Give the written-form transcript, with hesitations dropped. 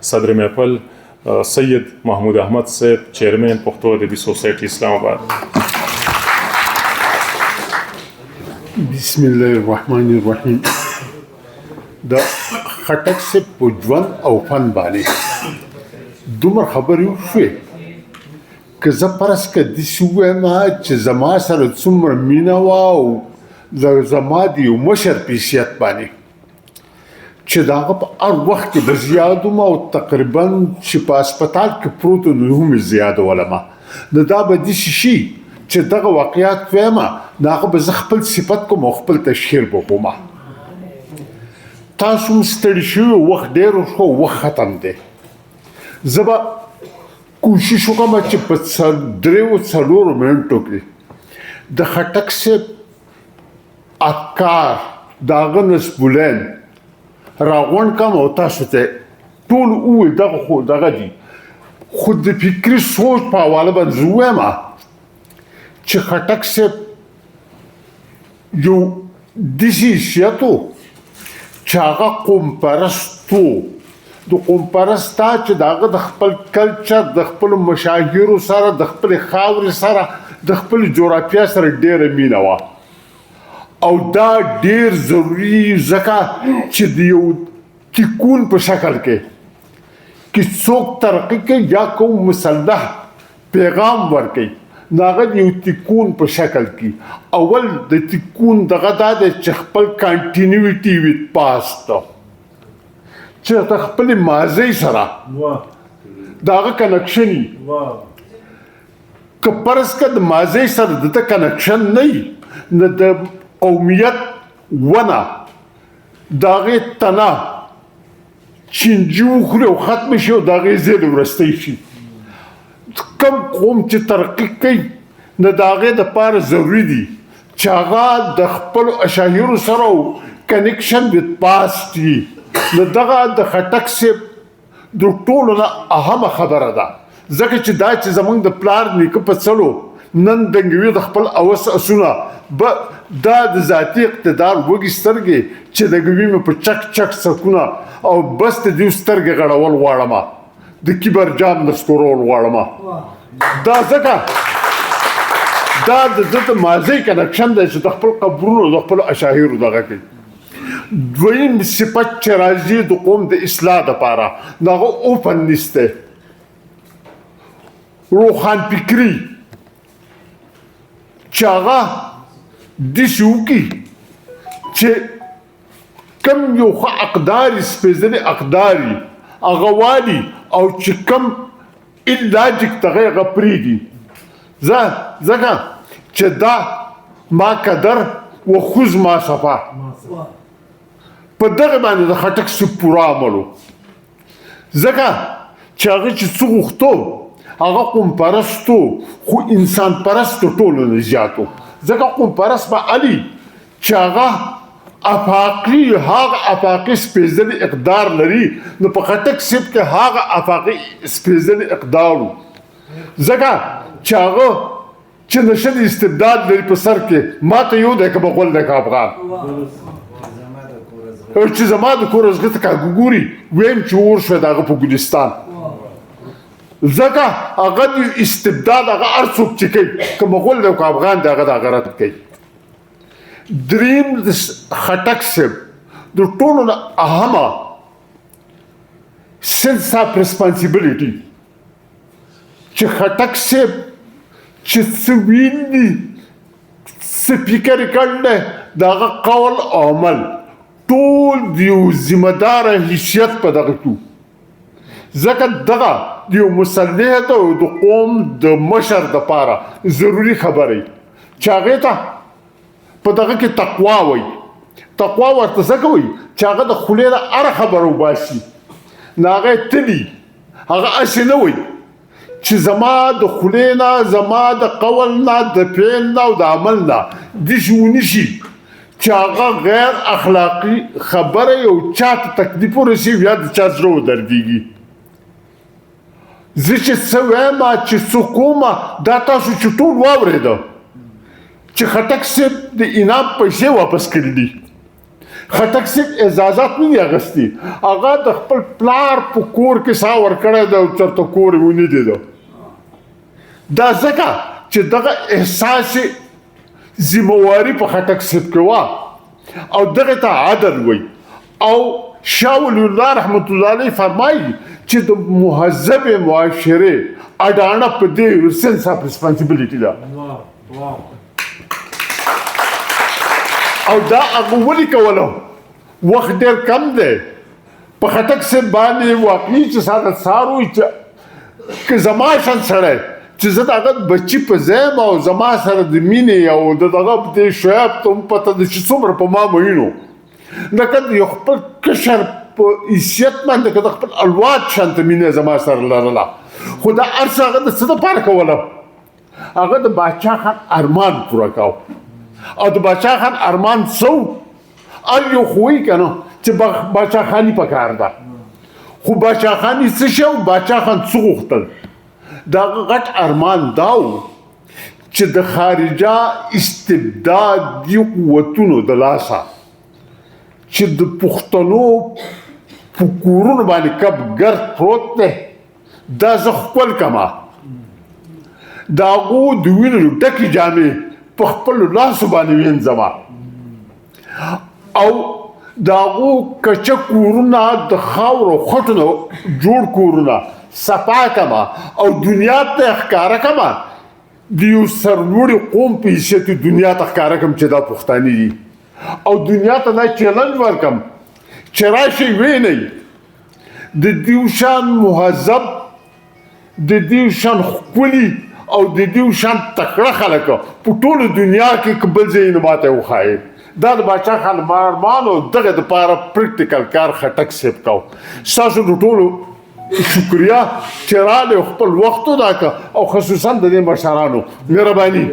صدر محفل سید محمود احمد صاحب، چیئرمین پښتو ادبي سوسایټي اسلام آباد. بسم الله الرحمن الرحیم. د خټک صاحب په ژوند او فن باندې دومره خبرې وشوې، که زه فرض که داسې ووایم چې زما سره څومره مینه وه او زما د یو مشر په حیثیت باندې چې د هغه په هر وخت کې به زه یادوم، او تقریبا چې په هسپتال کې پروت وم نو هم یې زه یادولم، نو دا به داسې شي چې دغه واقعات وایم، نو هغه به زه خپل صفت کوم او خپل تشهیر به کوم. تاسو هم ستړي شوي، وخت ډېر شو، وخت ختم دی. زه به کوشش وکړم چې په 3-4 منټو کې د خټک صاحب افکار، د هغه نصبولین راغونډ کړم او تاسو ته ټول ووایي. دغه خو دغه دي، خو د فکري سوچ په حواله باندې زه ووایم چې خټک صاحب یو داسې حیثیت و چې هغه قوم پرست و. د قوم پرست دا چې د هغه د خپل کلچر، د خپلو مشاهیرو سره، د خپلې خاورې سره، د خپلې جغرافیا سره ډېره مینه وه، او دا ډېر ضروري، ځکه چې د یو تکون په شکل کې که څوک ترقي کوي یا کوم مسلح پیغام ورکوي، نو هغه د یو تکون په شکل کې اول د تکون دغه دا دی چې خپل کانټینیوټي ویت پاست، چې د خپلې ماضي سره د هغه کنکشن وي. که فرض که د ماضي سره د ده کنکشن نه وي، نو د قومیت ونه د هغې تنه چینجي وخوري او ختم شي او د هغې زیرې ورستۍ شي. کم قوم چې ترقي کوي، نو د هغې دپاره ضروري دي چې هغه د خپلو اشاهیرو سره کنکشن ویت پاست وي. نو دغه د خټک صاحب د ټولو نه اهمه خبره ده، ځکه چې دا چې زمونږ د پلار نیکه په څلو نن دنګوي د خپل اوس اسونه، دا د ذاتي اقتدار وږي سترګې چې دنګوي مې په چک چک څکونه، او بس د دیو سترګې غړول غواړم، د کبر جام نسکورول غواړم. دا ځکه دا د ده د ماضي کنکشن دی چې د خپل قبرونو، د خپلو اشاهیرو دغه کوي. دویم صفت چې راځي د قوم د اصلاح دپاره، د هغه اوپننس دی، روښان فکري، چې هغه داسې وکړي چې کم یو ښه اقداري، سپېڅلې اقداري هغه والي، او چې کم اللاجیک دغه هغه پرېږدي. ځکه چې دا ما قدر و خوز ما صفا، په دغه باندې د خټک صاحب پوره عمل و. ځکه چې هغه چې څه غوښتو، هغه قوم پرست و، خو انسان پرست ټولو نه زیات و. ځکه قوم پرست به علي چې هغه افاقي، هغه افاقي سپېڅلې اقدار لري، نو په خټک صاحب کې هغه افاقي سپېڅلې اقدار و. ځکه چې هغه چې نشه د استبداد لري په سر کې، ما ته یو دی که به غول دی که افغان، او چې زما د کور ازغه ته کاږه ګوري، ویم چې اور شوی د هغه په ګلستان. ځکه هغه د استبداد هغه هر څوک چې کوي، که مغول دی او که افغان دی، هغه د هغه رد کوي. دریم د خټک صاحب د ټولو نه اهمه سنس اف ریسپانسیبিলিټي، چې خټک صاحب چې څه ویل دي، څه فکر یې کړی دی، د هغه قول او عمل ټول د یو ذمه داره حیثیت په دغه کې. ځکه دغه د یو مسلح ته او د قوم د مشر دپاره ضروري خبره چې هغې ته په دغه کې تقوا وایي. تقوا ورته ځکه وایي چې هغه د خولې نه هره خبره وباسي، نو هغه یې تلي، هغه هسې نه وایي چې زما د خولې نه، زما د قول نه، د فعل نه او د عمل نه داسې ونه شي چې هغه غیر اخلاقي خبره یو چا ته تکلیف ورسي یا د چا زړه ودردېږي. زه چې څه وایم، چې څه کوم، دا تاسو چې ټول واورېده چې خټک صاحب د انعام پیسې واپس کړي دي. خټک صاحب اعزازات نه دي اخیستي، هغه د خپل پلار په کور کې ساه ورکړی دی او چېرته کور یې ونه لیده. دا ځکه چې دغه احساس ذمه واري په خټک صاحب کې وه او دغه ته عدل وایي. او شاه ولی الله رحمت الله علیه فرمایي چې د مهذب معاشرې اډاڼه په دې sense of responsibility ده. او دا هغه ولې کوله؟ وخت ډېر کم دی. په خټک صاحب باندې واقعي چې ساده څار وي، چې که زما شان سړی چې زه د هغه بچي په ځای یم او زما سره د مینې او د دغه دې شعیب ته هم پته ده چې څومره په ما مئینو، لکه د یو خپل کشر په حیثیت باندې که د خپل الواد شان ته مینه زما سره لرله، خو دا هر څه هغه د څه دپاره کوله؟ هغه د باچا خان ارمان پوره کاوه. او د باچا خان ارمان څه و؟ هر یو خو وایي که نه چې باچا خاني پکار ده، خو باچا خاني څه شی او باچا خان څه غوښتل؟ د هغه غټ ارمان دا و چې د خارجه استبدادي قوتونو د لاسه چې د پښتنو په کورونو باندې کب ګرد پروت دی، دا زه ښکل کما، د هغو د وینو ډکې جامې په خپلو لاسو باندې وینځم او د هغو کچه کورونه د خاورو خټو نه جوړ کورونه صفا کما او دنیا ته ښکاره کما، د یو سرلوړي قوم په حیثیت دنیا ته ښکاره کم چې دا پښتانه دي، او دنیا ته دا چیلنج ورکم چې راشئ وینئ د دیو شان مهذب، د دیو شان ښکلي او د دیو شان تکړه خلک په ټوله دنیا کې که بل ځای نو ماته وښایي. دا د باچا خان ارمان او دغه دپاره پریکټیکل کار خټک صاحب کاو. ستاسو د ټولو شکریه چې راغلی خپل وخت ادا کړ، او خصوصا د دې مشرانو مهرباني.